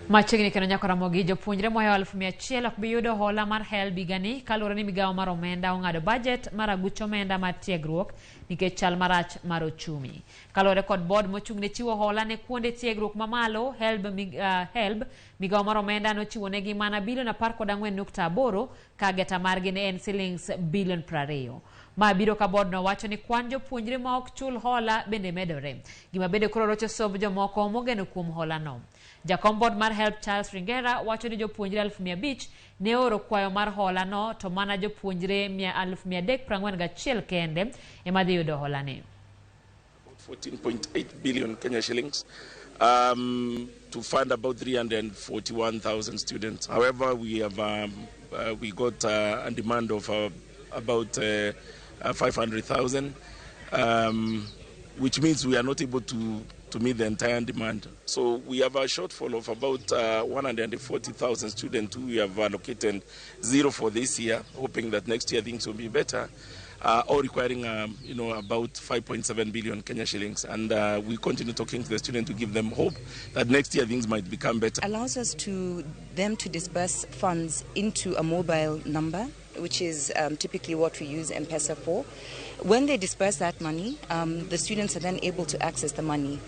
Machiegni kendo nyaka Ramogi, jopuonjre mohewo 100,000 ok bi yudo hola mar HELB higani kaluwore ni migawo mar omenda ong'ado bajet mar aguch omenda mar tiegruok nikech chal marach mar ochumi. Kaluwore kod board mochung' ne chiwo hola ne kuonde tiegruok mamalo HELB, HELB, migawo mar omenda nochiwo negi mana bilion 14.8 ka geta margi ne en silings bilion 20. Ma biro ka board no wacho ni kwan jopuonjre ma ok chul hola bende medore. Gima bende koro rocho somb jomoko mogeno kuom hola no. Jakom board mar HELB Charles Ringera wacho ni jopuonjre 500,000 ne oro kwayo mar hola no to mana jopuonjre 341,000 kende ema dhi yudo hola ni. 14.8 billion Kenya shillings to fund about 341,000 students. However, we got a demand of about 500,000, which means we are not able to meet the entire demand. So we have a shortfall of about 140,000 students who we have allocated zero for this year, hoping that next year things will be better. Or requiring about 5.7 billion Kenya shillings. And we continue talking to the students to give them hope that next year things might become better. Allows us to them to disburse funds into a mobile number, which is typically what we use M-Pesa for. When they disburse that money, the students are then able to access the money.